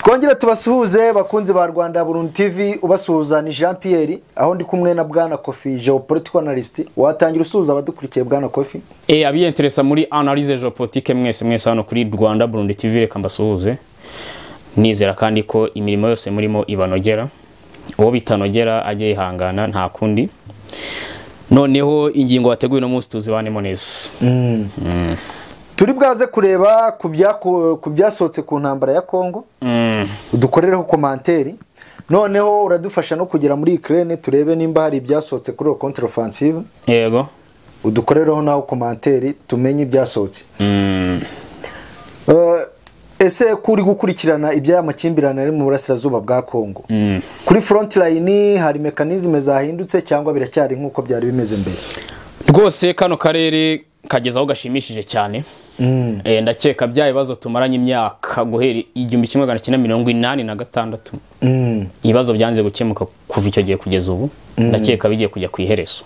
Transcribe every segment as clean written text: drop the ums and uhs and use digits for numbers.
Twongere tubasuhuze bakunzi ba Rwanda Burundi TV. Ubasuhuza ni Jean Pierre, aho ndi kumwe na Bwana Kofi, geopolitical analyst. Watangira usuhuza abadukurikiye, Bwana Kofi. Abiyenteresa muri analyse géopolitique mwese mwese hano kuri Rwanda Burundi TV, reka mbasuhuze. Nizera kandi ko imirimo yose murimo ibanogera. Uwo bitanogera ajye yihangana, nta kundi. Noneho ingingo wateguye no munsi tuzibanemo neza. Turi bwaze kureba ku byasohotse ku ntambara ya Kongo, udukorereho commentaire. Noneho uradufasha no kugera muri Ukraine, turebe nimba hari ibyasohotse kuri iyo contre offensive. Udukorereho naho commentaire, tumenye ibyasohotse. Ese kuri gukurikirana iby'aya makimbirane ari mu burasirazuba bwa Kongo, kuri front line hari mécanisme zahindutse cyangwa biracyari nk'uko byari bimeze mbere? Rwose kano karere kageze aho gashimishije cyane. Ndakeka bya bibazo tumaranye imyaka guhera 1986, ibibazo byanze gukemuka kuva icyo gihe kugeza ubu, ndakeka bigiye kujya ku iherezo.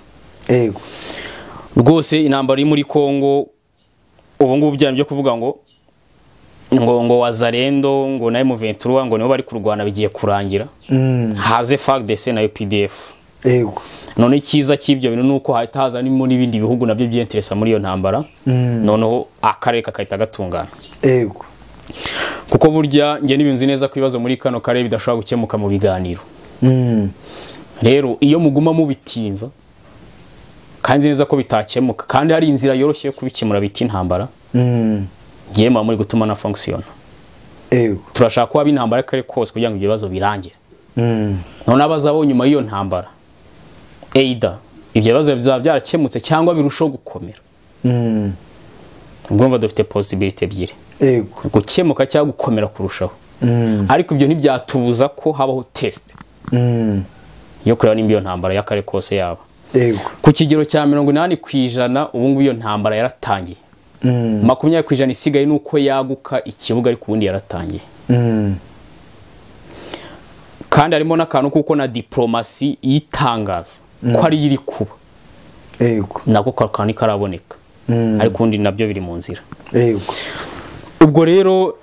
Rwose intambara iri muri Kongo ubu ngubu, byari byo kuvuga ngo Wazalendo ngo na M23 ngo nibo bari kurwana, bigiye kurangira, haze FARDC na UPDF. None icyiza cy'ibyo bintu nuko hahita hazanimo n'ibindi bihugu nabyo byiyenteresa muri iyo ntambara, noneho akarere kakahita gatungana. Kuko burya njye n'ibintu nzi neza ko ibibazo muri kano karere bidashobora gukemuka mu biganiro. Rero iyo muguma mubitinza, kandi nzi neza ko bitakemuka, kandi hari inzira yoroshye yo kubikemura bita intambara, ngiye muba muri gutuma na fonction. Turashaka kuba intambara y'akarere kose kugira ngo ibyo bibazo birangire. None abazabo nyuma y'iyo ntambara, either ibyo bibazo bizaba byarakemutse cyangwa birushaho gukomera. Ubwo dufite possibility ebyiri: gukemuka cyangwa gukomera kurushaho. Ariko ibyo ntibyatubuza ko habaho test yo kureba nimba iyo ntambara y'akarere kose yaba. Ku kigero cya 80%, ubu ngubu iyo ntambara yaratangiye. 20% isigaye ni uko yaguka ikibuga, ariko ubundi yaratangiye. Kandi harimo n'akantu kuko na diplomasi yitangaza ko ari iri kuba, nako kantu karaboneka, ariko ubundi nabyo biri mu nzira. Ubwo rero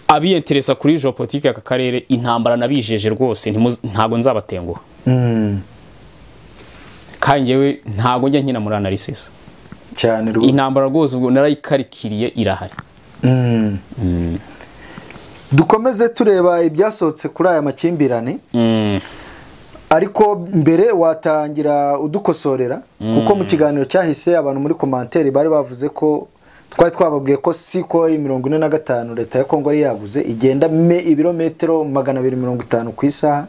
abiyenteresa kuri géopolitique y'aka karere, intambara nabijeje rwose, ntago nzabatenguha. Kandi njyewe ntago njya nkina muri analysis. Cyane rwose. Intambara rwose ubwo narayikarikiriye, irahari. Dukomeze tureba ibyasohotse kuri aya makimbirane, ariko mbere watangira udukosorera, kuko mu kiganiro cyahise abantu muri commentaire bari bavuze ko twari twababwiye ko Sukhoi 45 leta ya Kongo yari yaguze igenda ibirometero 250 ku isaha.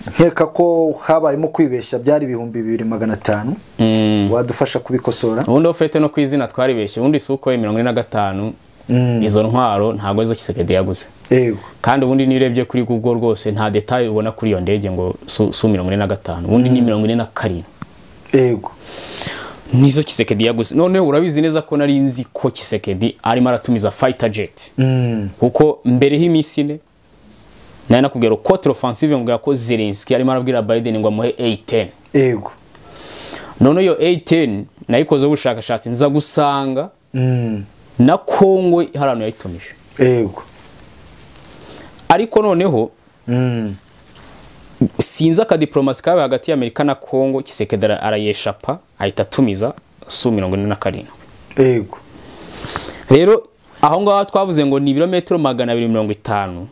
Nkeka ko habayemo kwibeshya, byari 2500. Wadufasha kubikosora? Ubundi ufite no ku izina twaribeshye. Ubundi Sukhoi 45, izo ntwaro ntabwo arizo Tshisekedi yaguze. Kandi ubundi niyo urebye kuri Google rwose nta detail ubona kuri iyo ndege ngo Su 45, ubundi ni 47. Nizo Tshisekedi yaguze. Noneho urabizi neza ko nari nzi ko Tshisekedi arimo aratumiza fighter jet, kuko mbere y'iminsi 4 nari nakubwira contre offensive, mbwira ko Zelensky arimo arabwira Biden ngo amuhe A10. None iyo A10 nayikozeho ubushakashatsi, nza gusanga na Kongo hari ahantu yayitumije. Ariko noneho sinzi akadiplomasi kabaye hagati y'Amerika na Kongo, Tshisekedi arayeshapa, ahita atumiza Su 47. Rero aho ngaho twavuze ngo ni ibirometero 250,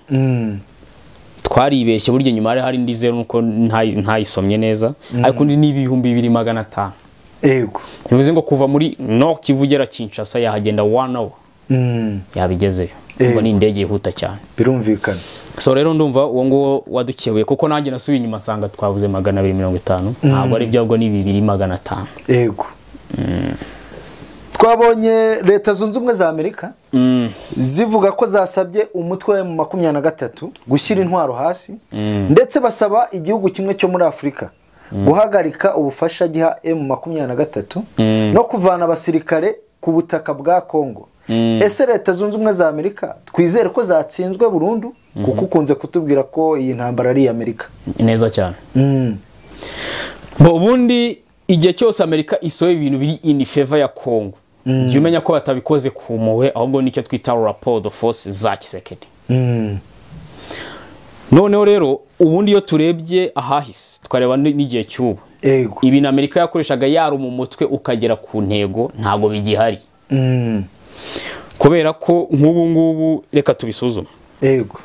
twaribeshye. Burya nyuma hari indi zero, nuko ntayisomye neza, ariko undi ni 2500. Bivuze ngo kuva muri Nord Kivu ugera Kinshasa yahagenda one hour, yabigezeyo. Ubwo ni indege yihuta cyane. Birumvikana. So rero ndumva uwo nguwo wadukebuye, kuko nanjye nasubiye inyuma nsanga twavuze 250, ntabwo ari byo, ahubwo ni 2500. Twabonye Leta Zunze Ubumwe za Amerika zivuga ko zasabye umutwe wa 23 gushyira intwaro hasi, ndetse basaba igihugu kimwe cyo muri Afurika guhagarika ubufasha giha M23 no kuvana abasirikare ku butaka bwa Kongo. Ese Leta Zunze Ubumwe za Amerika twizere ko zatsinzwe burundu, kuko ukunze kutubwira ko iyi ntambara ari Amerika? Neza cyane. Ubundi igihe cyose Amerika isohoye ibintu biri in favor ya Kongo, jya umenya ko batabikoze ku mpuhwe, ahubwo nicyo twita rapport de force za Tshisekedi. Noneho rero ubundi iyo turebye ahahise tukareba n'igihe cy'ubu, ibintu Amerika yakoreshaga yari mu mutwe ukagera ku ntego ntago bigihari. Kubera ko nk'ubu ngubu reka tubisuzume. Yego.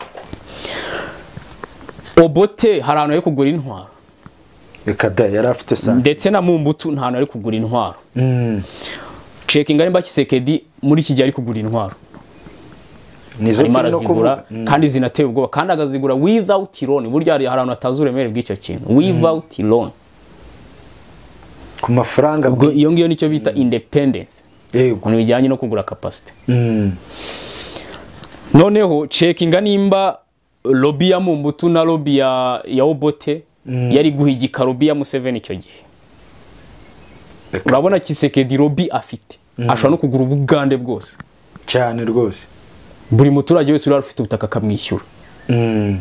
Obote hari ahantu ari kugura intwaro. Reka da yari afite sansi. Ndetse na Mumbutu nta hantu ari kugura intwaro. Checking ari Tshisekedi muri iki gihe ari kugura intwaro. Nizo turi no kuvuga. Kandi zinateye ubwoba kandi agazigura without loan. Burya hari ahantu atazi uburemere bw'icyo kintu. Without loan. Ku mafaranga ubwo iyo ngiyo nicyo bita independence. Yego. Mu bijyanye no kugura capacity. Noneho checkinga nimba lobby ya Mumbutu na lobby ya Obote yari guhigika lobby ya Museveni icyo gihe. Urabona Tshisekedi lobby afite. Ashobora no kugura ubugande bwose. Cyane rwose. Buri muturage wese uri afite ubutaka akamwishyura.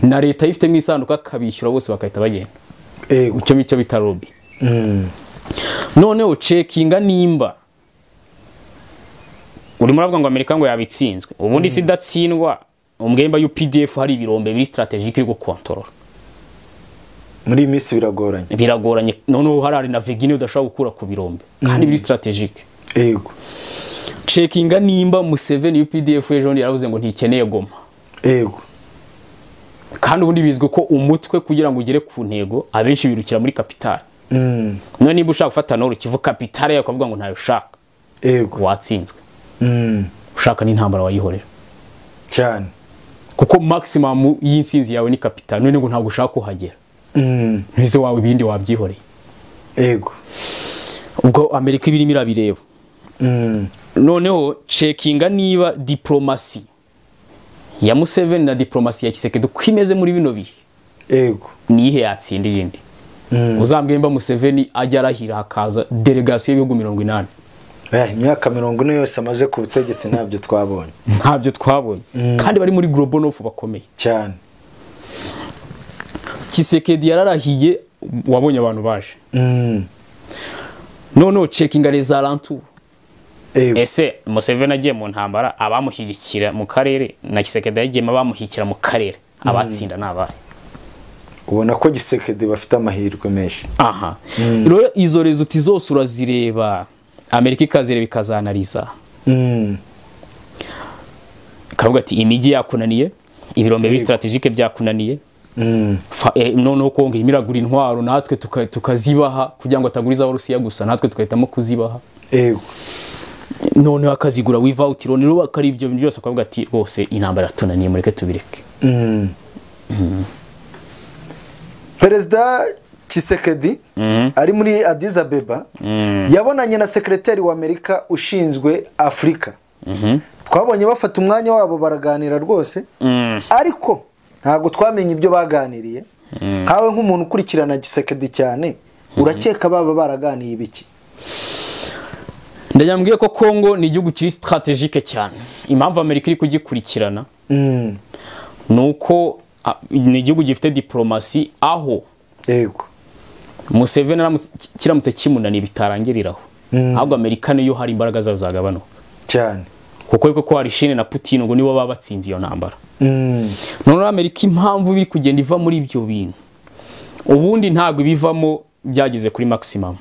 Na leta ifite mu isanduka akabishyura bose bakahita bagenda. Yego. Icyo bicyo bita lobby. Noneho checkinga nimba urimo uravuga ngo Amerika ngo yabitsinzwe. Ubundi si datsindwa umwemba UPDF hari ibirombe biri strategic iri gukontorora. Muri minsi biragoranye. Biragoranye. Noneho hari na Virginia udashobora gukura ku birombe kandi biri strategic. Yego. Checkinga nimba Museveni UPDF ejo yaravuze ngo ntikeneye Goma. Yego. Kandi ubundi bizwi ko umutwe kugira ngo ugere ku ntego abenshi birukira muri capital. None niba ushaka gufata Nord Kivu capital yawe ukavuga ngo ntayo ushaka. Yego. Watsinzwe. Ushaka n'intambara wayihorera. Cyane. Kuko maximum y'insinzi yawe ni capital none ngo ntabwo ushaka kuhagera. Ntize wawe ibindi wabyihoreye. Yego. Ubwo Amerika ibirimo irabireba. Noneho checkinga niba diplomasi ya Museveni na diplomasi ya Tshisekedi uko imeze muri bino bihe. Yego. Nihe yatsinda iyindi. Uzambwemba Museveni ajya arahira hakaza delegation y'ibihugu 80. Imyaka 40 yose amaze ku butegetsi ntabyo twabonye. Ntabyo twabonye. Kandi bari muri Global North bakomeye. Cyane. Tshisekedi yararahiye wabonye abantu baje. Noneho checkinga les alentours. Ese Museveni agiye mu ntambara abamushyigikira mu karere na Tshisekedi yagiye abamushyigikira mu karere abatsinda nabahe. Ubona ko Tshisekedi bafite amahirwe menshi. Aha. Rero izo results zose urazireba Amerika ikazireba ikazanaliza. Kavuga ati imijyi yakunaniye, ibirombe bi strategique byakunaniye. Noneho kongo imiragura intwaro natwe tukazibaha kugira ngo ataguriza abarusiya gusa natwe tukahitamo kuzibaha. Yego. Noneho akazigura without loan rero akari ibyo byose akavuga ati rwose intambara yatunaniye mureke tubireke. Perezida Tshisekedi ari muri Addis Abeba yabonanye na sekreteri wa Amerika ushinzwe Afrika. Twabonye bafata umwanya wabo baraganira rwose. Ariko ntabwo twamenye ibyo baganiriye. Nkawe nk'umuntu ukurikirana Tshisekedi cyane urakeka baba baraganiye ibiki? Ndanyambwiye ko Kongo ni igihugu kiri strategique cyane. Impamvu Amerika iri kugikurikirana nuko ni igihugu gifite diplomasi aho yego Museveni kiramutse kimunaniye bitarangiriraho. Ahubwo Amerika niyo hari imbaraga zayo zagabanuka cyane. Kuko ko hari Chine na Putin ngo nibo baba batsinze iyo ntambara. None Amerika impamvu biri kugenda iva muri ibyo bintu. Ubundi ntago ibivamo byageze kuri maximum.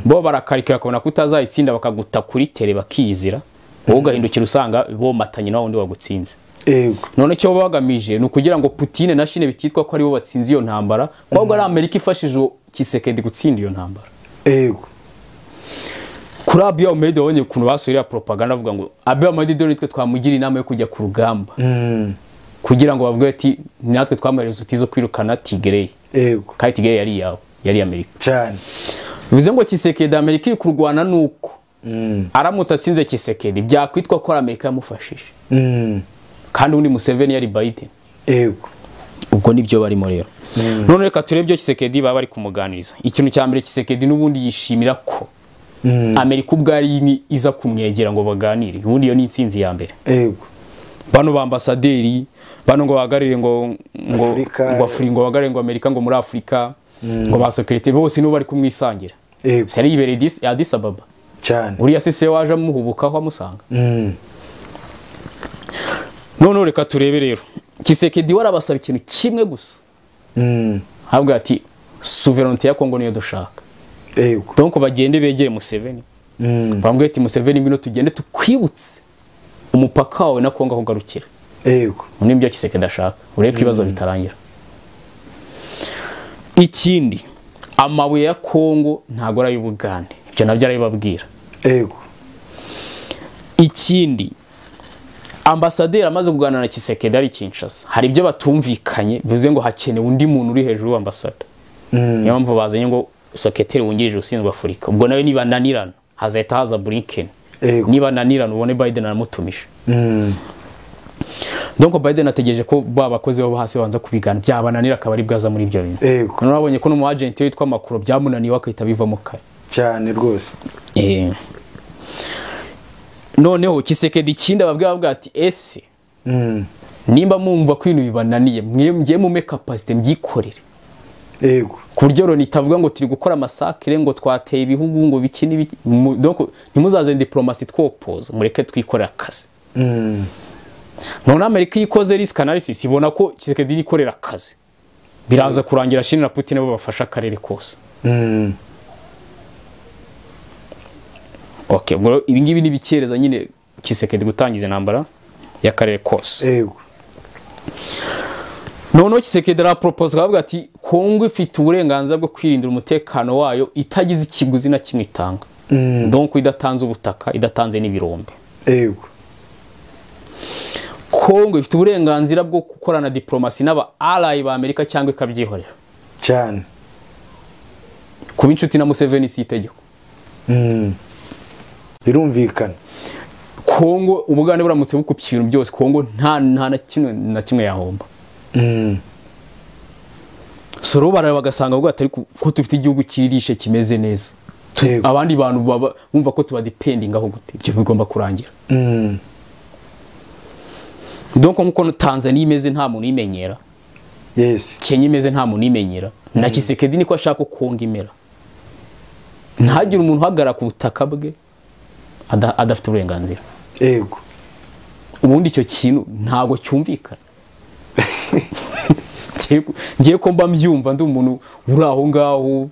Bo barakarikira kubona kutazayitsinda bakaguta kuri tele bakizira. Wowe ugahindukira usanga bo matanye nawe undi wagutsinze. Yego. None cyo bagamije ni ukugira ngo Putin na Chine bititwa ko ari bo batsinze iyo ntambara, ahubwo ari Amerika ifashije Tshisekedi gutsinda iyo ntambara. Yego. Kuri Abiy Ahmed wabonye ukuntu basurira propaganda avuga ngo Abiy Ahmed dore nitwe twamugira inama yo kujya ku rugamba. Kugira ngo bavuge ati natwe twamaherezo utizo kwirukana Tigray. Yego. Kandi Tigray yari yawe, yari Amerika. Cyane. Bivuze ngo Tshisekedi Amerika iri kurwana nuko. Aramutse atsinze Tshisekedi byakwitwa ko Amerika yamufashije. Kandi undi Museveni yari Biden. Yego. Ubwo nibyo barimo rero. None reka turebe ibyo Tshisekedi baba bari kumuganiriza. Ikintu cya mbere Tshisekedi n'ubundi yishimira ko Amerika ubwari iza kumwegera ngo baganire. Ubundi iyo ni intsinzi ya mbere. Yego. Bano ba ambasaderi bano ngo bahagarire ngo ngo ngo Afurika ngo bahagarire ngo Amerika ngo muri Afrika ngo ba security bose nibo bari kumwisangira. Yego. Sari yibereye Addis Ababa. Cyane. Uriya sise waje amuhubukaho amusanga. None reka turebe rero. Tshisekedi warabasaba ikintu kimwe gusa. Avuga ati souveraineté ya Kongo niyo dushaka. Yego. Donc bagende begere Museveni. Bamubwira ati Museveni ngwino tugende tukwibutse umupaka wawe na Kongo aho ugarukira. Yego. Nibyo Tshisekedi ashaka. Urebe ko ibibazo bitarangira. Ikindi, amabuye ya Kongo ntago ari ay'Ubugande. Ibyo nabyo arabibabwira. Yego. Ikindi, ambasaderi amaze kuganira na Tshisekedi ari Kinshasa, hari ibyo batumvikanye, bivuze ngo hakenewe undi muntu uri hejuru w'ambasada. Niyo mpamvu bazanye ngo sekreteri wungirije ushinzwe Afurika. Ubwo nawe niba nanirana hazahita haza Blinken. Niba nanirana ubone Biden aramutumije. Donc Biden ategereje ko ba bakozi babo hasi banza kubigana, byabananira akaba ari bwaza muri ibyo bintu. Yego. Nabonye ko n'umu agent witwa Macron byamunaniye akahita bivamo kare. Cyane rwose. Noneho Tshisekedi ikindi ababwira bavuga ati ese nimba mumva ko ibintu bibananiye mwe ngiye mume capacité mbyikorere. Yego. Ku buryo Loni itavuga ngo turi gukora masakire ngo twateye ibihugu ngo biki n'ibiki, donc ntimuzaze diplomasi twopoza, mureke twikorera akazi. None Amerika ikoze risk analysis ibona ko Tshisekedi yikorera akazi, biraza kurangira Chine na Putin bo bafasha akarere kose. Okay, ubwo ibi ngibi nibikereza nyine Tshisekedi gutangiza intambara y'akarere kose. Yego. Noneho Tshisekedi arapropose akavuga ati Kongo ifite uburenganzira bwo kwirindira umutekano wayo itagize ikiguzi na kimwe itanga. Donc idatanze ubutaka, idatanze n'ibirombe. Yego. Kongo ifite uburenganzira bwo gukorana diplomasi n'aba ally ba Amerika cyangwa ikabyihorera. Cyane. Kuba inshuti na Museveni si itegeko. Birumvikana. Kongo Ubugande buramutse bukupye ibintu byose, Kongo nta na kimwe na kimwe yahomba. Soro barara bagasanga ubwo atari ko tufite igihugu kirishe kimeze neza. Abandi bantu baba bumva ko tuba depending aho gute, ibyo bigomba kurangira. Donc nkuko Tanzania imeze nta muntu imenyera. Yes. Kenya imeze nta muntu imenyera. Na Tshisekedi niko ashaka ko Kongo imera. Ntagire umuntu uhagarara ku butaka bwe adafite uburenganzira. Yego. Ubundi icyo kintu ntago cyumvikana. Ngiye ko mba mbyumva ndi umuntu uri aho ngaho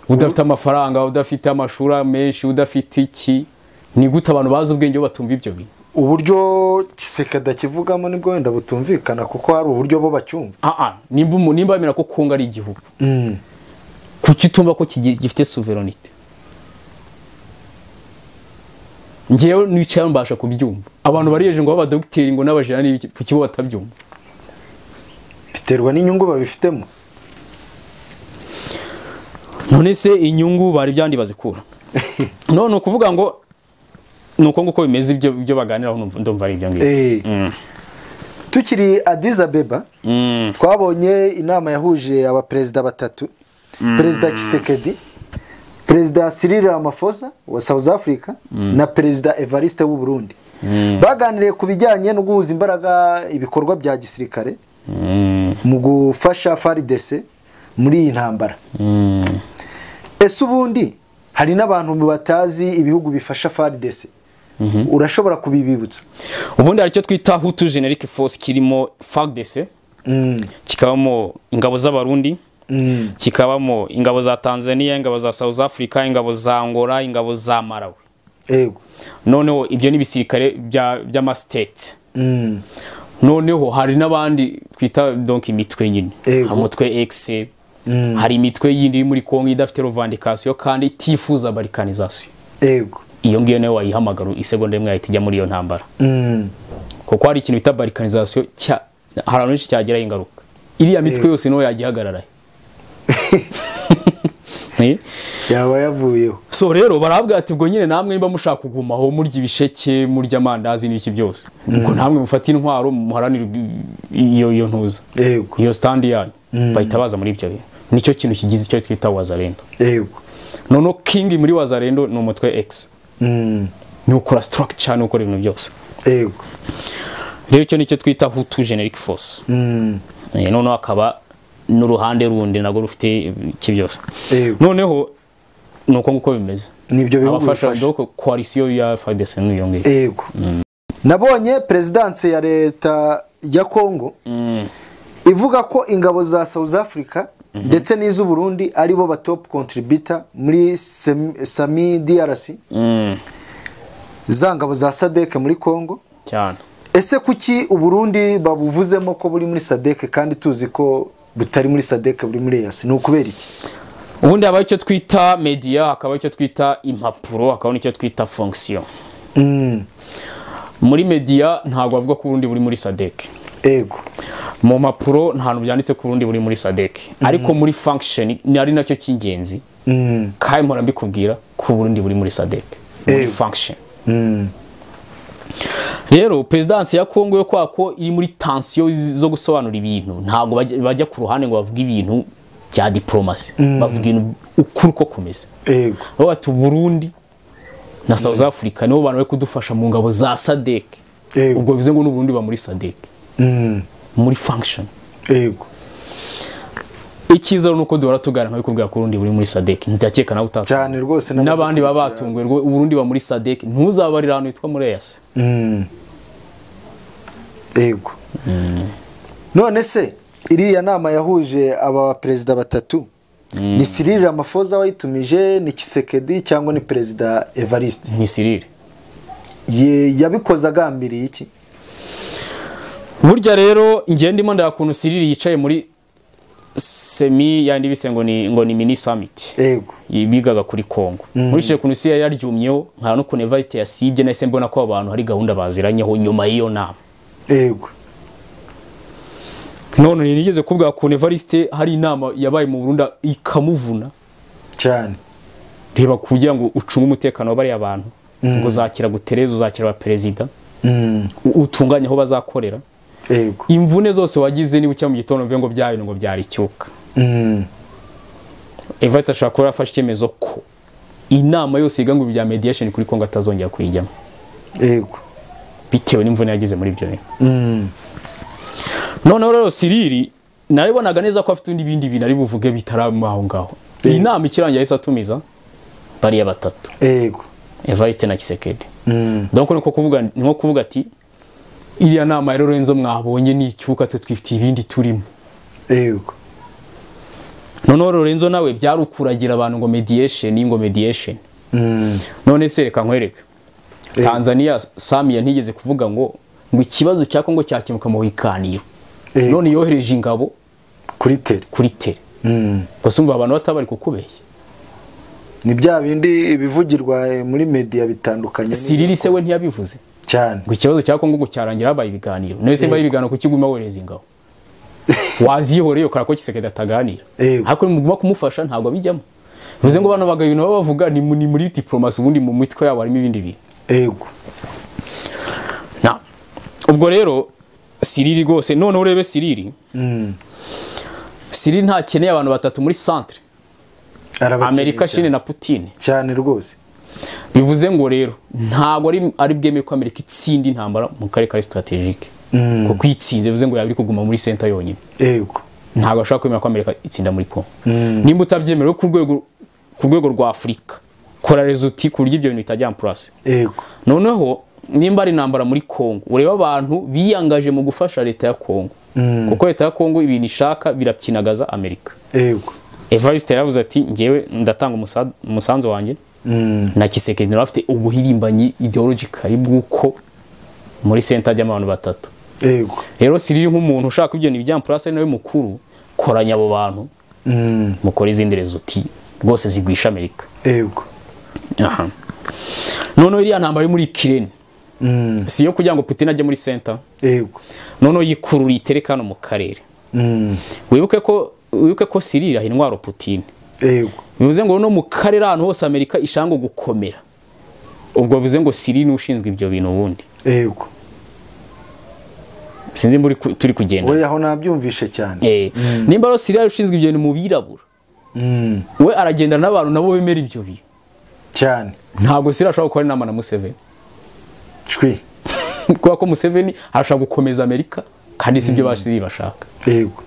udafite amafaranga, udafite amashuri menshi, udafite iki, ni gute abantu bazi ubwenge batumva ibyo bintu? Uburyo Tshisekedi akivugamo nibwo wenda butumvikana, kuko hari uburyo bo bacyumva. Nimba bemera ko Kongo ari igihugu, kuki utumva ko gifite souveraineté? Ngewe nicaye mbasha kubyumva. Abantu bariyeje ngo abadogiteri ngo n'abajana n'ibiki, kuki bo batabyumva? Biterwa n'inyungu babifitemo. None se inyungu bari byandi bazikura. None ukuvuga ngo nuko nguko bimeze ibyo baganiraho ndumva ari ibyo ngibyo. Tukiri Addis Abeba, twabonye inama yahuje abaperezida batatu, Perezida Tshisekedi, Perezida Cyril Ramaphosa wa South Africa na Perezida Evariste w'u Burundi. Baganiriye ku bijyanye no guhuza imbaraga ibikorwa bya gisirikare mu gufasha FARDC muri iyi ntambara. Ese ubundi hari n'abantu batazi ibihugu bifasha FARDC, urashobora kubibibutsa? Ubundi hari icyo twita Hutu Generic Force kirimo FARDC, kikabamo ingabo z'Abarundi, kikabamo ingabo za Tanzania, ingabo za South Africa, ingabo za Angola, ingabo za Malawi. Yego. Noneho ibyo ni ibisirikare by'ama state. Noneho hari n'abandi twita donc imitwe nyine, umutwe X, hari imitwe yindi muri Kongo idafite revendication kandi itifuza balkanisation. Yego. Iyo ngiyo nayo wayihamagara isegonda imwe yahita ijya muri iyo ntambara. Kuko hari ikintu bita balkanisation cya hari abantu benshi cyagiraho ingaruka. Iriya mitwe yose niyo yagihagarara. Yaba yavuyeho. So rero barabwa ati ubwo nyine namwe nimba mushaka kugumaho murya ibisheke, murya amandazi n'ibiki byose, ubwo namwe mufata intwaro muharanira iyo ntuza. Yego. Iyo stand yanyu bahita baza muri ibyo bintu. Nicyo kintu kigize icyo twita Wazalendo. Yego. Noneho king muri Wazalendo ni umutwe X. Ni ukora structure, ni ukora ibintu byose. Yego. Rero icyo nicyo twita Hutu Generic Force. Noneho akaba n'uruhande rundi nago rufite iki byose. Noneho nuko nguko bimeze. Nibyo bihugu bifasha donc coalition ya FARDC n'iyo ngiyo. Yego. Nabonye presidence ya leta ya Kongo ivuga ko ingabo za South Africa ndetse n'iz'u Burundi aribo ba top contributor muri Sami DRC, za ngabo za SADC muri Kongo cyane. Ese kuki u Burundi babuvuzemo ko buri muri SADC kandi tuzi ko butari muri SADC, buri muri EAC? Ni ukubera iki? Ubundi habaho icyo twita media, hakaba icyo twita impapuro, hakaba n'icyo twita fonction. Muri media ntabwo bavuga ko Burundi buri muri SADC. Ego. Mu mpapuro nta hantu byanditse ko Burundi buri muri SADC. Ariko muri function ni ari nacyo cy'ingenzi. Kandi mpora mbikubwira ko Burundi buri muri SADC. Muri function. Rero perezidansi ya Kongo yo kwako iri muri tension zo gusobanura ibintu, ntabwo bajya ku ruhande ngo bavuge ibintu bya diplomasi, bavuga ibintu ukuri uko kumeze. Ego. Bati Burundi na South Africa nibo bantu bari kudufasha mu ngabo za SADC. Ubwo bivuze ngo n'Uburundi ba muri SADC. Muri function. Ego. Ikiza nuko duhora tugara nkabikubwira ko Burundi buri muri SADC, ndakeka nawe utatu. Cyane rwose n'abandi baba batunguwe rwo Burundi ba muri SADC, ntuzabarira ahantu hitwa muri EAC. Ego. None se iriya nama yahuje aba perezida batatu, ni Cyril Ramaphosa wayitumije, ni Tshisekedi cyangwa ni perezida Evariste? Ni Cyril. Yabikoze agambiriye iki? Burya rero ngiye ndimo ndakuntu Cyril yicaye muri semi yandi bise ngo ni mini summit. Ego. Bigaga kuri Kongo. Nkurikije kuntu Cyril yaryumyeho, nka no kuntu Evariste yasibye, nahise mbona ko abantu hari gahunda baziranyeho nyuma y'iyo nama. Ego. None nigeze kubwa ku Evariste hari inama yabaye mu Burundi ikamuvuna cyane. Reba kugira ngo ucunge umutekano w'abari abantu, ngo uzakira gutereza, uzakira ba president, utunganye aho bazakorera. Ego. Imvune zose wagize niba ucya mu gitondo mvuye ngo byayo ngo byari icyuka. Evariste ashaka kuba afashe icyemezo ko inama yose yiga ngo bya mediation kuri Kongo atazongera kuyijyamo. Ego. Bitewe n'imvune yagize muri ibyo bintu. None rero Cyril nabibonaga neza ko afite n'ibindi bintu ari buvuge bitarama aho ngaho. Iyi nama ikirangiye yahise atumiza bariya batatu. Ego. Evariste na Tshisekedi. Donc niko kuvuga, nko kuvuga ati iriya nama ya Lorenzo mwabonye ni icyuka, twe twifitiye ibindi turimo. Ego. None Lorenzo nawe byarukuragira abantu ngo mediation, ngo mediation. None se reka nkwereke. Tanzania Samia ntigeze kuvuga ngo ikibazo cya Kongo cyakemuka mu biganiro. None yohereje ingabo kuri tere. Kuri tere. Gusa umva abantu batabari kukubeshya. Ni bya bindi ibivugirwa muri media bitandukanye. Cyril se we ntiyabivuze cyane. Ngo ikibazo cya Kongo ngo cyarangira habaye ibiganiro. None se mbaye ibiganiro kukiguma wohereza ingabo. Wazihoreye ukora ko Tshisekedi ataganira. Ariko muguma kumufasha ntabwo bijyamo. Bivuze ngo bano bagabo ibintu bavuga ni muri diplomasi, ubundi mu mitwe yabo harimo ibindi bintu. Ego. Na ubwo rero Cyril rwose none urebe Cyril. Cyril ntakeneye abantu batatu muri centre. Amerika, Chine na Putin. Cyane rwose. Bivuze ngo rero ntabwo ari bwemeye ko Amerika itsinda intambara mu karere ka strategique. Kuko itsinze bivuze ngo yabiri kuguma muri center yonyine. Ego. Ntabwo ashaka kwemera ko Amerika itsinda muri Kongo. Nimba utabyemerewe ku rwego rwa Afrika, kora resulti ku buryo ibyo bintu bitajya en place. Ego. Noneho nimba ari intambara muri Kongo, ureba abantu biyangaje mu gufasha leta ya Kongo. Kuko leta ya Kongo ibintu ishaka birapyinagaza Amerika. Ego. Evariste yaravuze ati ngewe ndatanga umusanzu wanjye. Na Tshisekedi afite ubuhirimbanyi ideologically bw'uko muri center ajyamo abantu batatu. Ego. Rero Cyril nk'umuntu ushaka ibyo ni bya place nawe mukuru, koranya abo bantu. Mukora izindi resulti rwose zigwisha Amerika. Ego. Aha. None iriya ntambara muri Ukraine. Si yo kugira ngo Putin ajye muri center. Ego. None yikurura itereka hano mu karere. Wibuke ko Cyril ahintwaro Putin. Ego. Bivuze ngo no mu karere ahantu hose Amerika ishango gukomera. Ubwo bivuze ngo Cyril ushinzwe ibyo bintu ubundi. Ego. Sinzi muri turi kugenda. Oya aho nabyumvishe cyane. Nimba rero Cyril ushinzwe ibyo bintu mu birabura. We aragendana n'abantu nabo bemera ibyo bintu. Cyane. Ntabwo Cyril ashobora gukora inama na Museveni. Cwi. Kuko ko Museveni arashaka gukomeza Amerika kandi si ibyo ba Cyril bashaka. Yego.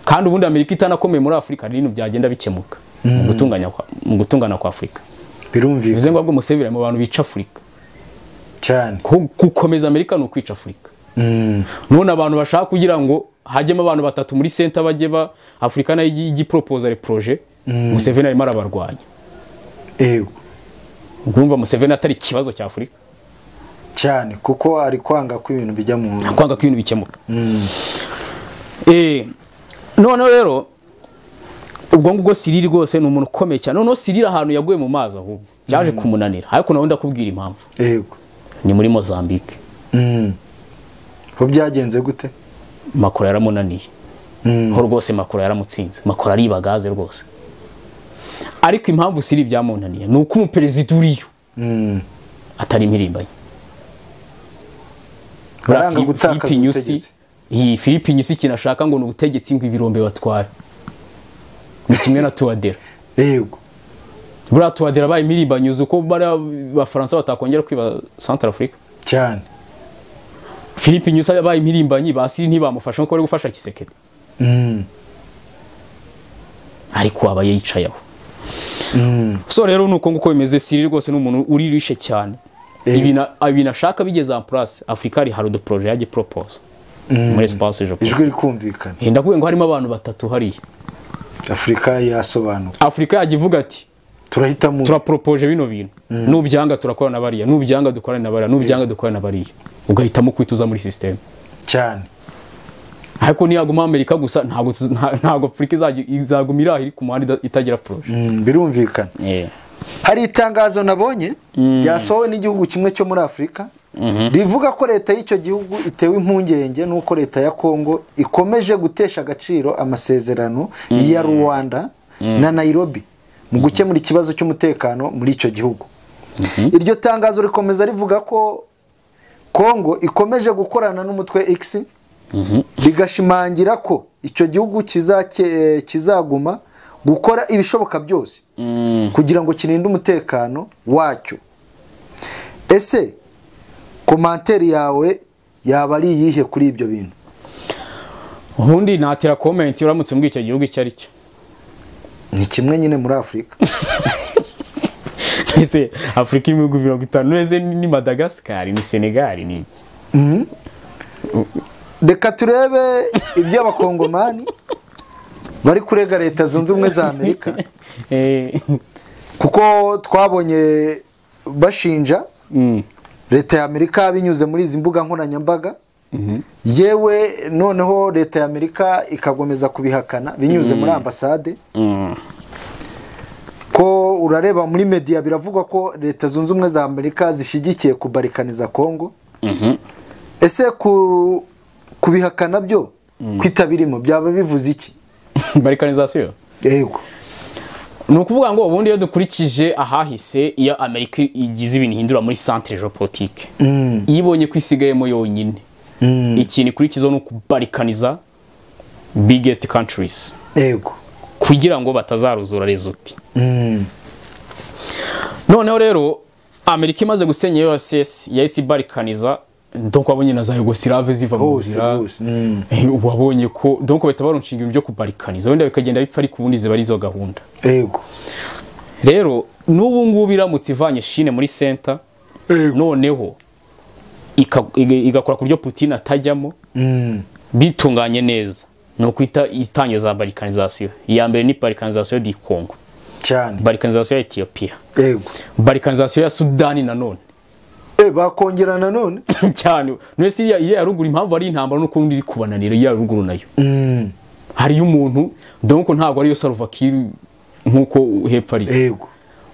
Kandi ubundi Amerika itanakomeye muri Afrika n'ibintu byagenda bikemuka. Mu gutungana kwa Afrika. Birumvikana. Bivuze ngo ahubwo Museveni mu bantu bica Afrika. Cyane. Gukomeza Amerika ni ukwica Afrika. None abantu bashaka kugira ngo hajyemo abantu batatu muri center bajye ba Afrika nayo igi propose les projets. Museveni arimo arabarwanya. Yego. Ngumva Museveni atari ikibazo cya Afrika cyane, kuko ari kwanga ko ibintu bijya mu kwanga ko ibintu bikemuka. None rero ubwo ngubwo Cyril rwose ni umuntu ukomeye cyane. Noneho Cyril ahantu yaguye mu mazi ahubwo cyaje kumunanira, ariko nawe ndakubwira impamvu. Yego. Ni muri Mozambique. Ho byagenze gute? Makuru yaramunaniye. Ho rwose Makuru yaramutsinze. Makuru ariba gaze rwose. Ariko impamvu Cyril byamunaniye ni uko umuperezida uriyo atari impirimbanyi. Baranga gutakaza ubutegetsi. Iyi Philippe Nyusi kinashaka ngo ni ubutegetsi ngo ibirombe batware. Ni kimwe na Touadera. Yego. Buriya Touadera baye impirimbanyi uko bari abafaransa batakongera kwiba Central Africa. Cyane. Philippe Nyusi yabaye impirimbanyi ba Cyril ntibamufasha nko bari gufasha Kisekedi. Ariko aba yicayeho. So rero nuko nguko bimeze, Cyril rwose ni umuntu uririshe cyane. Ibintu ashaka bigeze en place, Afrika ari hari de projet yaje propose. Muri espace je. Ijwi rikumvikana. Ndakuye ngo harimo abantu batatu hariya. Afrika yasobanuka. Afrika yagivuga ati turahitamo, turapropose bino bintu. Nubyanga turakorana bariya, nubyanga dukorana na bariya, nubyanga dukorana na bariya. Ugahitamo kwituza muri system. Cyane. Ariko niyaguma Amerika gusa ntago Afrika izagumira iri ku muhanda itagira projet. Birumvikana. Hari itangazo nabonye ryasohowe n'igihugu kimwe cyo muri Afrika rivuga ko leta y'icyo gihugu itewe impungenge nuko leta ya Kongo ikomeje gutesha agaciro amasezerano ya Rwanda na Nairobi mu gukemura ikibazo cy'umutekano muri icyo gihugu. Iryo tangazo rikomeza rivuga ko Kongo ikomeje gukorana n'umutwe X, rigashimangira ko icyo gihugu kizaguma gukora ibishoboka byose kugira ngo kirinde umutekano wacyo. Ese komanteri yawe yaba ari iyihe kuri ibyo bintu? Ubundi natira comment uramutse mbwi icyo gihugu icyo ari cyo. Ni kimwe nyine muri Afrika. Ese Afrika ibihugu 50 ese ni Madagascar, ni Senegal, ni iki? Reka turebe iby'abakongomani bari kurega leta zunze ubumwe za Amerika. Kuko twabonye bashinja leta ya Amerika binyuze muri izi mbuga nkoranyambaga. Yewe noneho leta ya Amerika ikagomeza kubihakana binyuze muri ambasade. Ko urareba muri media biravugwa ko leta zunze ubumwe za Amerika zishigikiye kubarikaniza Kongo. Ese kubihakana byo kwitabirimo byaba bivuze iki? Barikanization? Yego. Ni ukuvuga ngo ubundi iyo dukurikije ahahise iyo Amerika igize ibintu ihindura muri centre géopolitique, ibonye ko isigayemo yonyine, ikintu ikurikizo no kubarikaniza biggest countries. Yego. Kugira ngo batazaruzura rezuti. Noneho rero Amerika imaze gusenya USS yahise ibarikaniza, donc wabonye na za Yugoslavie ziva mu nzira. Wabonye ko donc bahita barunshinga ibyo kubarikaniza, wenda bikagenda bipfa ariko ubundi ziba ari zo gahunda. Yego. Rero n'ubu ngubu iramutse ivanye Chine muri center, noneho igakora ku buryo Putin atajyamo, bitunganye neza, no kwita itangiza balkanisation. Iya mbere ni balkanisation di Congo cyane, balkanisation ya Ethiopia. Yego. Balkanisation ya Sudani nanone. Bakongera nanone cyane. Nese iya ruguru impamvu ari intambara nuko undi iri kubananira iya ruguru nayo. Hari umuntu donc ntago ari yo Salva Kiir nkuko hepfo ari. Yego.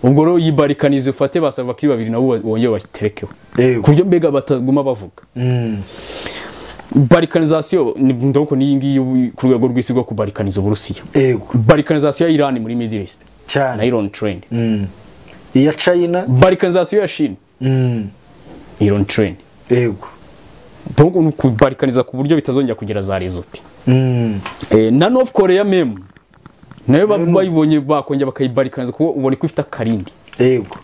Ubwo rero yibarikanize ufate ba Salva Kiir babiri nabo wongeye baterekeho. Kuryo mbega bataguma bavuga. Balkanisation donc ni ngiyi ku rwego rw'isi rwo kubarikaniza Uburusiya. Yego. Balkanisation ya Iran muri Middle East. Cyane. Na Iran trend. Iya China. Balkanisation ya China. Iron train. Yego. Donc no kubarikaniza ku buryo bitazongera kugira za result. Na North Korea meme nayo bayibonye bakongera bakayibarikaniza kuko ubone ko ifite akarindi. Yego.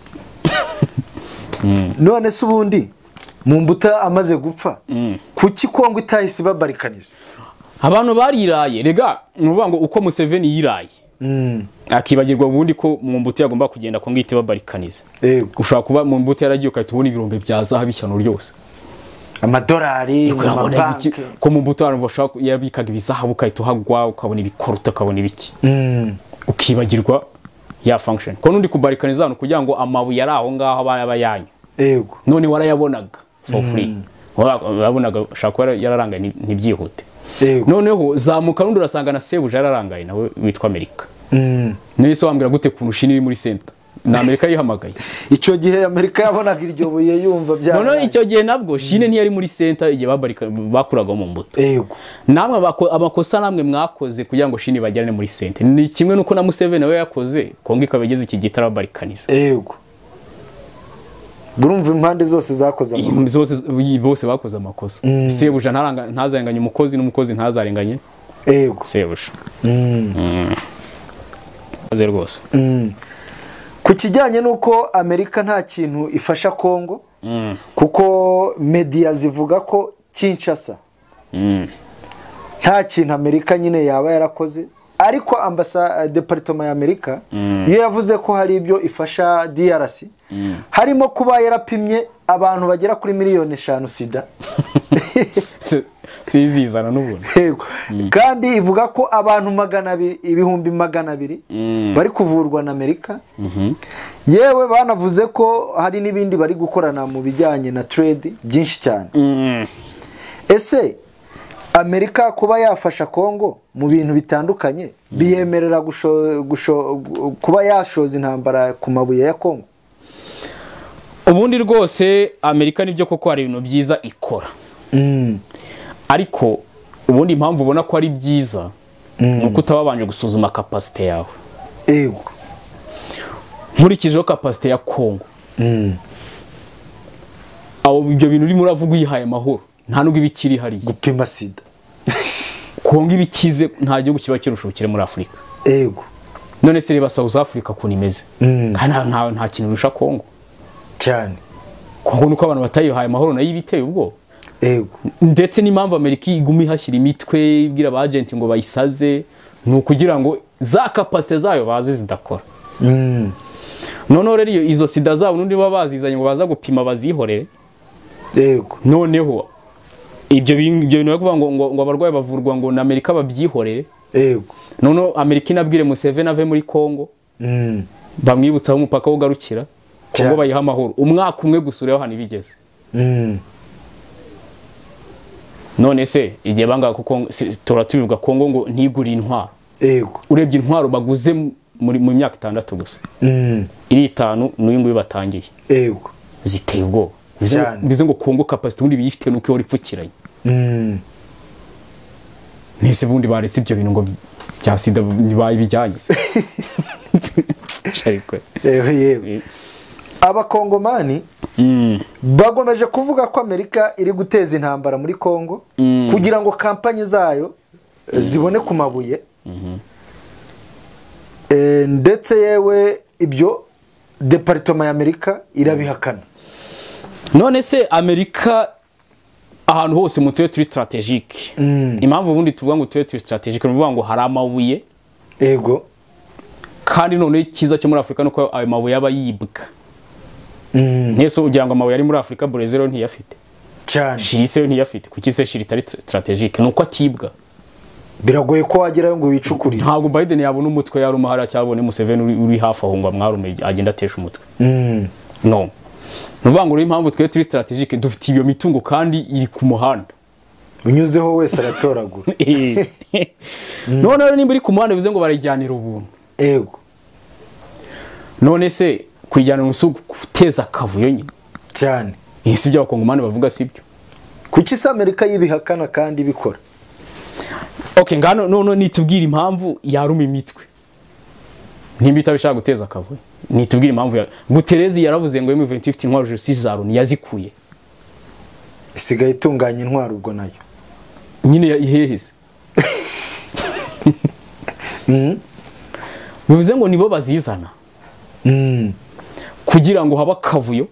None se ubundi Mumbuta amaze gupfa, kuki Kongo itahise babarikaniza? Abantu bariraye rega, nuvuga ngo uko Museveni yiraye akibagirwa ubundi ko Mumbuta yagomba kugenda Kongo ite babarikaniza. Yego. Ushobora kuba Mumbuta yaragiye ukahita ubona ibirombe bya zahabu ishyano ryose. Amadolari mu mabanki. Ko mu mbuto abantu bashaka yabikaga ibizahabu ukahita uhagwa ukabona ibikoruta ukabona ibiki. Ukibagirwa ya function. Ko nundi kubarikaniza hano kugira ngo amabuye ari aho ngaho aba yanyu. Yego. None warayabonaga for free. Warabonaga ushaka yararangaye ntibyihute. Noneho zamuka nundi urasanga na sebuja yararangaye nawe witwa Amerika. Nese wambwira gute kuntu Chine iri muri center? Na Amerika yihamagaye. Icyo gihe Amerika yabonaga iryo buye yumva bya. Noneho icyo gihe nabwo Chine ntiyari muri center igihe babarika bakuraga mu mbuto. Yego. Namwe amakosa namwe mwakoze kugira ngo Chine bajyane muri center. Ni kimwe nuko na Museveni nawe yakoze Kongo ikabegeza iki gitara babarikaniza. Yego. Urumva impande zose zakoze amakosa. Bose bakoze amakosa. Sebuja ntazarenganye umukozi n'umukozi ntazarenganye. Yego. Sebuja. Rwose. Ku kijyanye nuko Amerika nta kintu ifasha Kongo kuko media zivuga ko Kinshasa nta kintu Amerika nyine yaba yarakoze, ariko ambasade departement ya Amerika iyo yavuze ko hari ibyo ifasha DRC harimo kuba yarapimye abantu bagera kuri miliyoni 5 sida. Sizizana n'ubuntu. Kandi ivuga ko abantu 200 ibihumbi 200 bari kuvurwa na Amerika. Yewe banavuze ko hari n'ibindi bari gukorana mu bijyanye na trade byinshi cyane. Ese Amerika kuba yafasha Kongo mu bintu bitandukanye biyemerera kuba yashoza intambara ku mabuye ya Kongo? Ubundi rwose Amerika nibyo koko hari ibintu byiza ikora. Ariko ubundi impamvu ubona ko ari byiza nuko utababanje gusuzuma capacity yawe. Yego. Nkurikijeho capacity ya Kongo. Abo ibyo bintu urimo uravuga uyihaye amahoro nta nubwo ibikiri hari gupima sida. Kongo ibikize nta gihugu kiba kirusha ubukire muri Afrika. Yego. None se reba South Africa ukuntu imeze. Kandi nta kintu birusha Kongo. Cyane. Kongo nuko abantu batayihaye amahoro nayo ibiteye ubwo. Yego. Ndetse n'impamvu Amerika iguma ihashyira imitwe ibwira aba agent ngo bayisaze ni ukugira ngo za capacity zayo bazi zidakora. Noneho rero izo sida zabo nundi baba bazizanye ngo baza gupima bazihorere. Yego. Noneho ibyo bintu bakuvuga ngo abarwayi bavurwa ngo na Amerika babyihorere. Yego. Noneho Amerika inabwire Museveni ave muri Kongo. Bamwibutsa aho umupaka ugarukira. Kongo bayiha amahoro. Umwaka umwe gusureho hano ibigeze. None se igihe banga kuko turatubivuga Kongo ngo ntigure intwaro. Yego. Urebye intwaro baguze muri mu myaka 6 gusa. Iri 5 n'uyu nguyu batangiye. Yego. Ziteye ubwoba. Bize ngo Kongo capacity ubundi biyifite nuko ihora ipfukiranye. Nese bundi baretse ibyo bintu ngo bya sida bayibijyanye. Yego yego. Abakongomani bagomeje kuvuga ko Amerika iri guteza intambara muri Kongo kugira ngo kampanye zayo zibone ku mabuye. Ndetse yewe ibyo departement ya Amerika irabihakana. None se Amerika ahantu hose mu tuye turi strategique. Impamvu ubundi tuvuga ngo tuye turi strategique ni ngo hari amabuye. Yego. Kandi none ikiza cyo muri Afrika nuko ayo mabuye aba yibwa. Nese ugira ngo amabuye ari muri Afrika Brazil ntiyafite. Cyane. Chili se ntiyafite. Kuki se Chili itari strategique nuko atibwa. Biragoye ko wagerayo ngo wicukurire. Ntabwo Biden yabona umutwe yaruma hara cyabone Museveni uri hafi aho ngo amwarume agenda atesha umutwe. No. Nuvuga ngo impamvu twe turi strategique dufite iyo mitungo kandi iri ku muhanda. Unyuzeho wese aratoragura. None rero nimba iri ku muhanda bivuze ngo barayijyanira ubuntu. Yego. None se kujyana umusugu guteza akavuyo nyine. Cyane. Isi byo abakongomani bavuga sibyo. Kuki se Amerika yibihakana kandi bikora? Okay, ngano none nitubwira impamvu yaruma imitwe. Nimba itabishaka guteza akavuyo. Nitubwira impamvu ya Guterres yaravuze ngo M23 intwaro justice za Loni yazikuye. Isigaye itunganya intwaro ubwo nayo. Nyine ihehese. Bivuze ngo nibo bazizana. Kugira ngo haba akavuyo.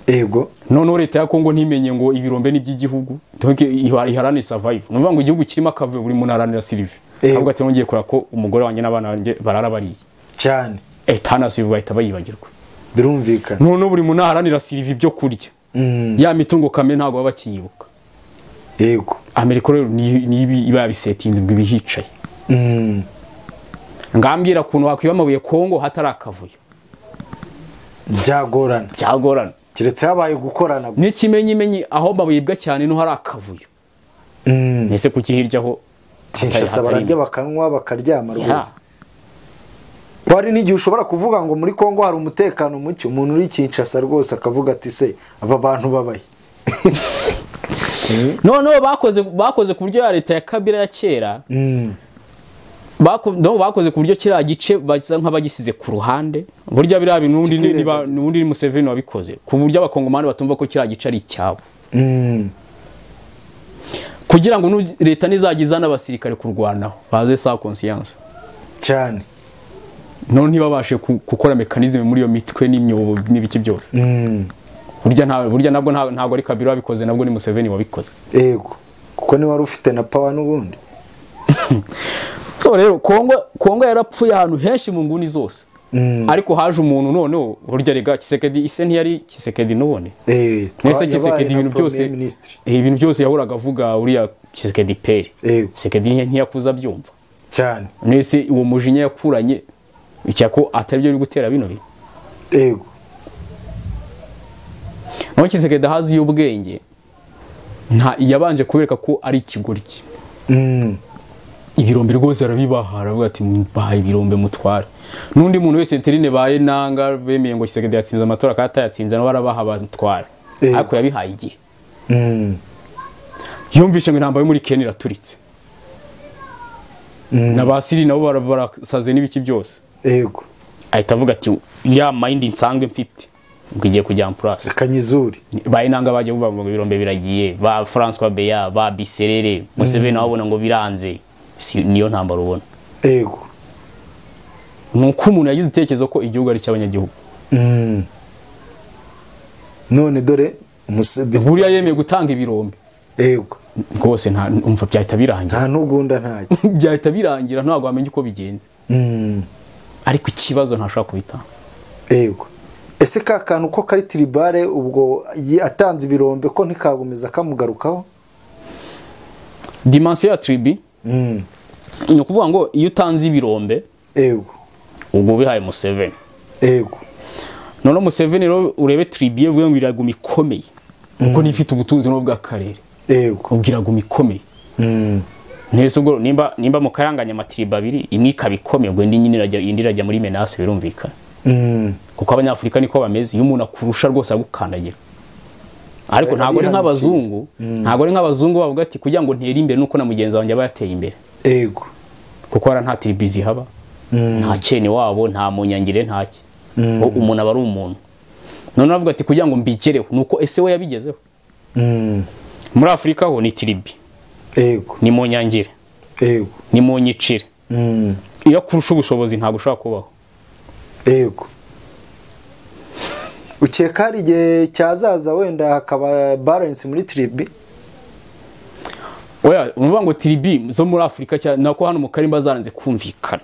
Yego. None leta ya Kongo ntimenye ngo ibirombe n'iby'igihugu. Donc iharane survive. Nuvuga ngo igihugu kirimo akavuyo buri muntu aranira survive. Ahubwo ati ngiye kora ko umugore wanjye n'abana banjye barara bariye. Cyane. Etanasi bahita bayibagirwa. Birumvikana. None buri muntu aharanira survive ibyo kurya. Ya mitungo kamere ntabwo baba bakiyibuka. Yego. Amerika rero ni iba yabisetinze ubwo ibihicaye. Ngambwira kuntu wakwiba amabuye Kongo hatari akavuyo. Byagorana. Byagorana. Kiretse habaye gukorana. N'ikimenyi aho mabuyibwa cyane no hari akavuyo. Nese kuki hiryaho Kinshasa bararya bakanywa bakaryama rwose. Bari n'igihe ushobora kuvuga ngo muri Kongo hari umutekano muke, umuntu uri Kinshasa rwose akavuga ati se aba bantu babaye. No bakoze ku buryo ya leta ya Kabila ya kera. Bakoze ku buryo kiriya gice basa nk'abagisize ku ruhande. Burya biriya bintu n'undi ni Museveni wabikoze ku buryo abakongomani batumva ko kiriya gice ari icyabo. Kugira ngo leta nizagiza n'abasirikare kurwanaho baze sa conscience cyane. None ntibabashe gukora mechanism muri iyo mitwe n'imyobo n'ibiki byose. Burya nabwo ntago ari Kabila wabikoze, nabwo ni Museveni wabikoze. Yego, kuko ni wari ufite na power n'ubundi. So rero Kongo yarapfuye ahantu henshi mu nguni zose. Ariko haje umuntu noneho burya rega Tshisekedi ise ntiyari Tshisekedi nubone. Nese Tshisekedi ibintu byose ibintu byose yahoraga avuga uriya Tshisekedi peri. Tshisekedi ntiyakuza byumva. Cyane. Nese uwo mujinya yakuranye icyako atari byo biri gutera bino bi. Yego. Naho Tshisekedi hazi y'ubwenge nta yabanje kubereka ko ari ikigoryi. Ibirombe rwose arabibaha, aravuga ati mbaha ibirombe mutware. Nundi muntu wese Interine baye nanga bemeye ngo Tshisekedi yatsinze amatora kandi atayatsinze nabo barabaha batware. Ariko yabihaye igihe. Yumvishe ngo intambara yo muri Kenya iraturitse. N'abasiri nabo barasaze n'ibiki byose. Yego. Ahita avuga ati ya mind nsanzwe mfite ngo igiye kujya en place. Kanyizuri. Baye nanga baje kuvuga ngo ibirombe biragiye, ba François Beya, ba Biserere, Museveni nabo ngo biranze. Niyo ntambara ubona. Yego. Nuko umuntu yagize itekerezo ko igihugu ari cy'abanyagihugu. None dore Museveni buriya yemeye gutanga ibirombe. Yego. Rwose nta umva byahita birangira. Nta ntugunda ntacyo. Byahita birangira ntabwo wamenye uko bigenze. Ariko ikibazo ntashobora kubitanga. Yego. Ese ka kantu ko kari tribale ubwo atanze ibirombe ko ntikagomeza kamugarukaho? Dimension ya tribu. Ni ukuvuga ngo iyo utanze ibirombe, yego, ubwo bihaye Museveni. Yego. None Museveni rero urebe tribu ye vuga ngo iraguma ikomeye. Kuko nifite ubutunzi no bw'akarere. Yego. Ubwiraguma ikomeye. Ntese ubwo nimba mukaranganya amatribu abiri imwe ikabikomeye ubwo indi nyine irajya indi irajya muri menace birumvikana. Kuko abanyafrika niko bameze, iyo umuntu akurusha rwose agukandagira. Ariko ntago ari nk'abazungu, ntago ari nk'abazungu bavuga ati kugira ngo ntere imbere nuko na mugenzi wanjye aba yateye imbere. Yego. Kuko ara nta tribu haba. Nta cyene wabo, nta munyangire ntaki. Umuntu aba ari umuntu. None avuga ati kugira ngo mbigereho nuko ese we yabigezeho. Muri Afrika ho ni tribu. Yego. Ni munyangire. Yego. Ni munyicire. Iyo kurusha ubushobozi ntago ushobora kubaho. Yego. Ukeka hari igihe cyazaza wenda hakaba balance muri tribu? Oya, unuvuga ngo tribu zo muri Afrika nako hano mu Karimba zaranze kumvikana.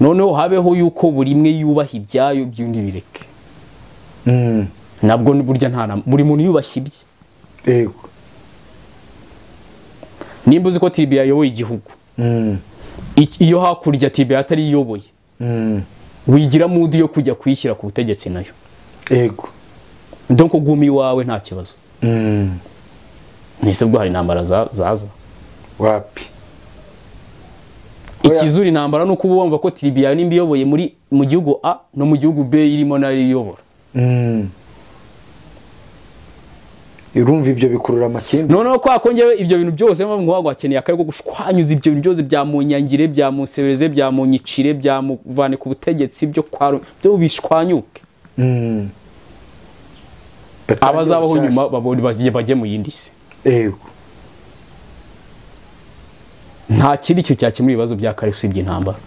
Noneho habeho yuko buri imwe yubaha ibyayo byundi bireke. Nabwo burya nta buri muntu yubashye ibye. Yego. Nimba uzi ko tribu yayoboye igihugu. Iyo hakurya tribu atari iyoboye. Wigira mudi yo kujya kuyishyira ku butegetsi nayo. Yego. Donc gumi wawe nta kibazo. Nese ubwo hari intambara zaza. Wapi? Ikizuri intambara nuko uba wumva ko tribu yawe nimba iyoboye muri mu gihugu A no mu gihugu B irimo nayo iyobora. Urumva ibyo bikurura amakimbirane. Noneho kwa kongewe ibyo bintu byose mpamvu ngo akeneye akarego gushwanyuza ibyo bintu byose bya munyangire, bya musebereze, bya munyicire, bya muvane ku butegetsi byo kwa byo bishwanyuke. Abazabaho nyuma babone bagiye bajye mu yindi si. Yego. Nta kindi cyo cyakemura ibibazo bya kare usibye intambara.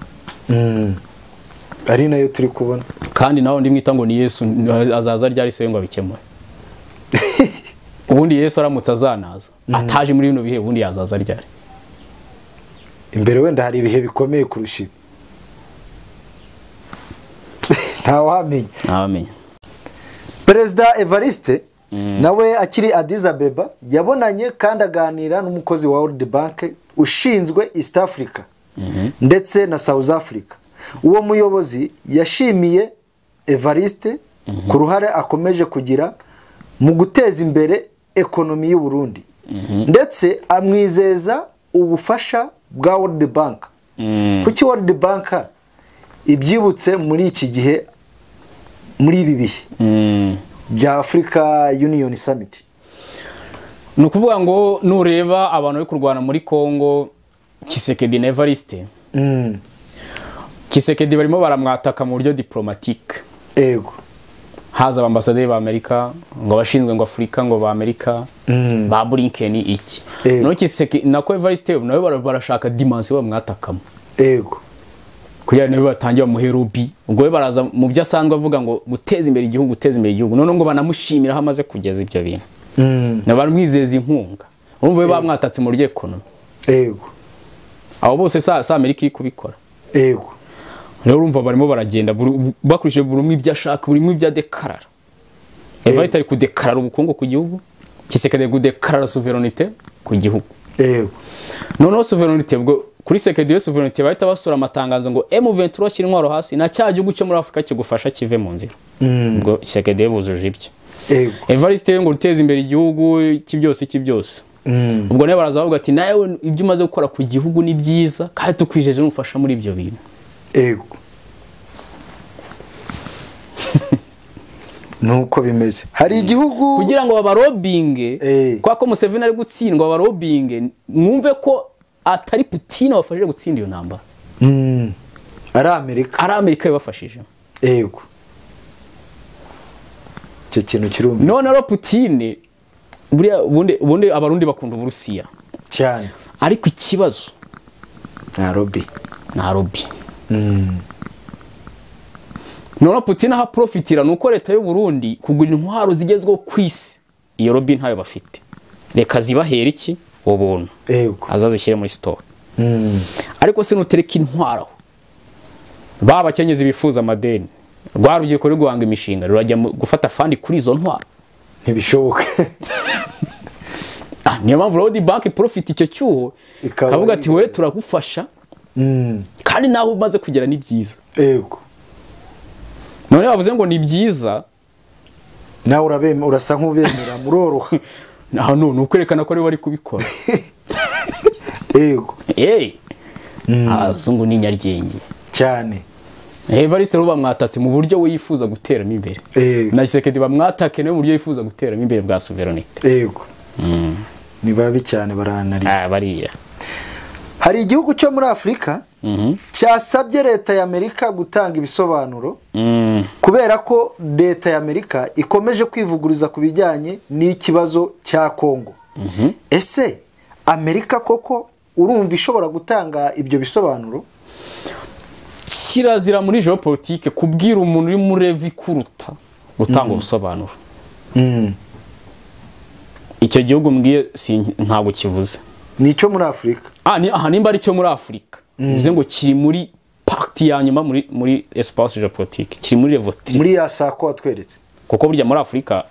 Ari nayo turi kubona. Kandi naho ndi mwita ngo ni Yesu azaza ryari se ngo abikemure. Ubundi Yesu aramutse azanaza ataje muri bino bihe ubundi yazaza ryari? Imbere wenda hari ibihe bikomeye kurusha ibi. Ntawamenya. Ntawamenya. Perezida Evariste nawe akiri Addis Abeba yabonanye kandi aganira n'umukozi wa World Bank ushinzwe East Africa ndetse na South Africa. Uwo muyobozi yashimiye Evariste ku ruhare akomeje kugira mu guteza imbere ekonomi y'u Burundi, ndetse amwizeza ubufasha bwa World Bank. Kuki World Bank ibyibutse muri iki gihe, muri ibi bihe bya Africa Union Summit? Ni ukuvuga ngo nureba abantu bari kurwana muri Congo, Tshisekedi na Evariste, Tshisekedi barimo baramwataka mu buryo diplomatique. Ego. Haza abambasaderi ba Amerika ngo abashinzwe ngo Afurika ngo ba Amerika ba Blinken iki. No Tshisekedi nako Evariste nawe barashaka dimension bamwatakamo. Ego. Kugira nawe batangiye bamuhe lobby, ubwo we baraza mu byo asanzwe avuga ngo guteza imbere igihugu, guteza imbere igihugu, none ngo banamushimira aho amaze kugeza ibyo bintu. Na baramwizeza inkunga. Urumva we bamwatatse mu buryo economy. Ego. Abo bose sa Amerika iri kubikora. Ego. Rero urumva barimo baragenda bakurikije buri umwe ibyo ashaka, buri umwe ibyo adekarara. Evariste ari kudekarara ubukungu ku gihugu, Tshisekedi ari kudekarara souveraineté ku gihugu. Ego. Noneho souveraineté ubwo kuri Tshisekedi yo souveraineté bahita basura amatangazo ngo M23 shyira intwaro hasi na cya gihugu cyo muri Afrika kigufasha kive mu nzira. Ubwo Tshisekedi buzuje ibyo. Ego. Evariste ngo ruteze imbere igihugu cy'ibyose cy'ibyose. Ubwo nawe baraza bavuga ati nawe ibyo umaze gukora ku gihugu ni byiza kandi tukwijeje n'umufasha muri ibyo bintu. Ego. Nuko bimeze. Hari igihugu kugira ngo babarobinge kwa ko Museveni ari gutsindwa, babarobinge mwumve ko atari Putin wafashije gutsinda iyo ntambara. Ari Amerika. Ari Amerika yabafashije. Ego. Icyo kintu kirumva. None rero Putin buriya ubundi abarundi bakunda Uburusiya cyane. Ariko ikibazo na lobby. Na lobby. None Putin aha profitira nuko leta y'u Burundi kugura intwaro zigezweho ku isi. Iyo lobby ntayo bafite. Reka zibahera iki ubuntu. Ego. Azazishyire muri store. Ariko se nutereka intwaro. Babakenyezi bifuza amadeni. Rwa rubyiruko ruri guhanga imishinga rurajya gufata fandi kuri izo ntwaro. Ntibishoboka. Niyo mpamvu World Bank profit icyo cyuho ikavuga ati we turagufasha. Kandi naho umaze kugera ni byiza. Ego. None bavuze ngo ni byiza nawe urabemera, urasa nk'ubemera muroroha. Naho none ukwerekana ko ari bari kubikora. Ego. Abazungu ni nyaryenge cyane. Evariste rero bamwatatse mu buryo we yifuza guteramo imbere. Na Tshisekedi bamwatake no mu buryo yifuza guteramo imbere bwa souveraineté. Ego. Ni babi cyane baranariza. Bariya. Hari igihugu cyo muri Afrika cyasabye leta ya Amerika gutanga ibisobanuro kubera ko leta ya Amerika ikomeje kwivuguriza ku bijyanye n'ikibazo cya Kongo. Ese Amerika koko urumva ishobora gutanga ibyo bisobanuro? Kirazira muri geopolitique kubwira umuntu uri muri revi kuruta gutanga ubusobanuro. Icyo gihugu mbwiye ntabwo kivuze. Ni cyo muri Afrika. Nimba ari cyo muri Afrika. Bivuze ngo kiri muri partie ya nyuma muri espace geopolitique, kiri muri level 3. Muri ya sako watweretse. Kuko burya muri Afrika,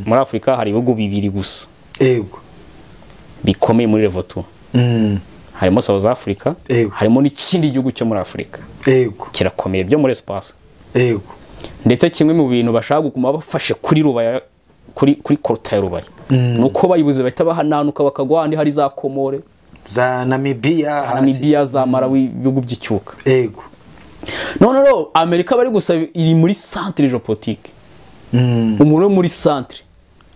muri Afrika hari ibihugu bibiri gusa. Ego. Bikomeye muri level 2. Harimo South Africa, harimo n'ikindi gihugu cyo muri Afrika. Ego. Kirakomeye byo muri espace. Ego. Ndetse kimwe mu bintu bashaka kuguma bafashe kuri Rubaya, kuri korta ya Rubaya. Nuko bayibuze bahita bahananuka bakagwa handi hari za Komore, za Namibia, za Malawi, ibihugu by'icyuka. Ego. None rero Amerika bari gusa iri muri centre geopolitique. Umuntu muri centre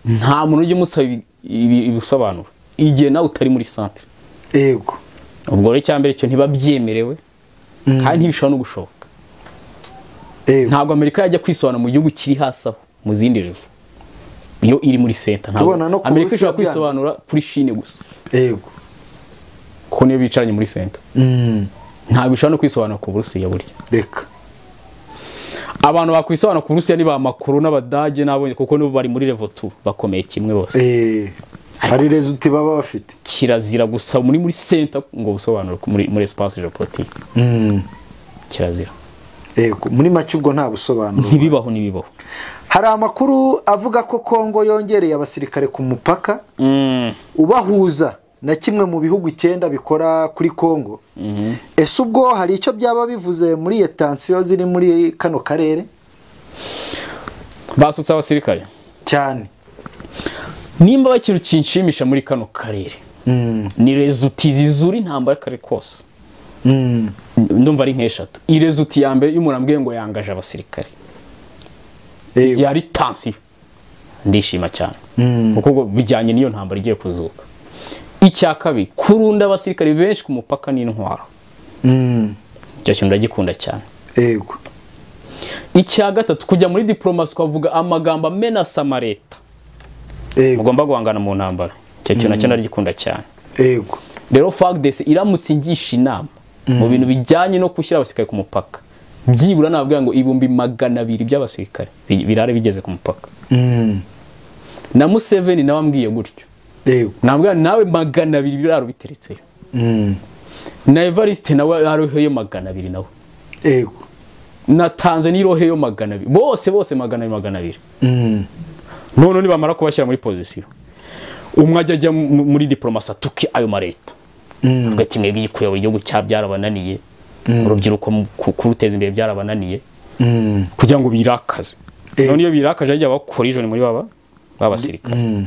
nta muntu ujye musaba ibisobanuro igihe nawe utari muri centre. Ego. Ubwo rero cyambere cyo ntibabyemerewe kandi ntibishobora no gushoboka. Ego. Ntabwo Amerika yajya kwisobanura mu gihugu kiri hasi aho mu zindi level. Iyo iri muri center ntabwo Amerika ishobora kwisobanura kuri Chine gusa. Ego. Kuko niyo bicaranye muri center. Ntabwo ishobora no kwisobanura ku Burusiya burya. Reka. Abantu bakwisobanura ku Burusiya ni ba Macron n'Abadage n'abo kuko nibo bari muri level 2 bakomeye kimwe bose. Hari results baba bafite. Kirazira gusa muri center ngo busobanure muri espace geopolitique. Kirazira. Ego, muri make ubwo nta busobanuro. Ntibibaho nibibaho. Hari amakuru avuga ko Kongo yongereye abasirikare ku mupaka ubahuza na kimwe mu bihugu 9 bikora kuri Kongo. Ese ubwo hari icyo byaba bivuze muri iyo tension ziri muri kano karere? Basutse abasirikare cyane. Nimba bakintu kinshimisha muri kano karere ni rezuti zizuri intambara kare kose. Ndumva ari nk'eshatu. Irezuti ya mbere y'umuntu ambwiye ngo yangaje abasirikare. Yari tension. Ndishima cyane. Kuko bijyanye n'iyo ntambara igiye kuzuka. Icya kabiri, kurunda abasirikare benshi ku mupaka n'intwaro. Icyo kintu ndagikunda cyane. Yego. Icya gatatu, kujya muri diplomasi ukavuga amagambo amenasa amareta. Mugomba guhangana mu ntambara. Icyo kintu nacyo ndagikunda cyane. Yego. Rero FARDC iramutse ingisha inama mu bintu bijyanye no gushyira abasirikare ku mupaka. Byibura nababwira ngo 200,000 by'abasirikare birare bigeze ku mupaka. Na Museveni nawe ambwiye gutyo. Yego. Nabwira nawe 200 biraro biteretseyo. Na Evariste nawe aroheyo 200 nawe. Yego. Na Tanzania iroheyo 200. Bose 200 200. None nibamara kubashyira muri position. Umwe ajya ajya muri diplomasi atuki ayo mareta. Avuga ati mwebwe kuyobora igihugu cyarabananiye. Urubyiruko kuruteza imbere byarabananiye. Kugira ngo birakaze. None iyo birakaje ajya bakora ijoni muri baba babasirikare.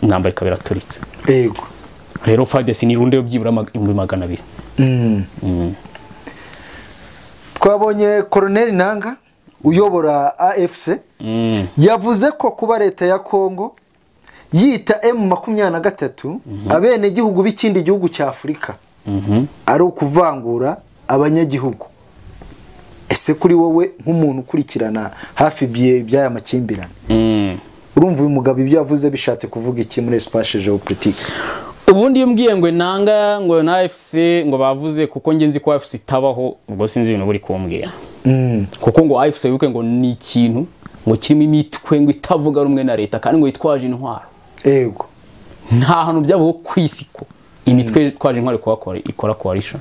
Intambara ikaba iraturitse. Yego. Rero FARDC ni runde yo byibura 200,000. Twabonye Colonel Nanga uyobora AFC yavuze ko kuba leta ya Kongo yita M23 abene gihugu b'ikindi gihugu cya Afrika ari ukuvangura abanyagihugu. Ese kuri wowe nk'umuntu ukurikirana hafi by'aya makimbirane, urumva uyu mugabo ibyo yavuze bishatse kuvuga iki muri espace géopolitique? Ubundi iyo mbwiye ngo Nanga ngo na AFC ngo bavuze, kuko nge nzi ko AFC itabaho, ubwo sinzi ibintu buri kumbwira. Kuko ngo AFC wibuke ngo ni ikintu ngo kirimo imitwe ngo itavuga rumwe na leta kandi ngo yitwaje intwaro. Yego. Nta hantu byabaho ku isi ko imitwe yitwaje intwaro ikora coalition.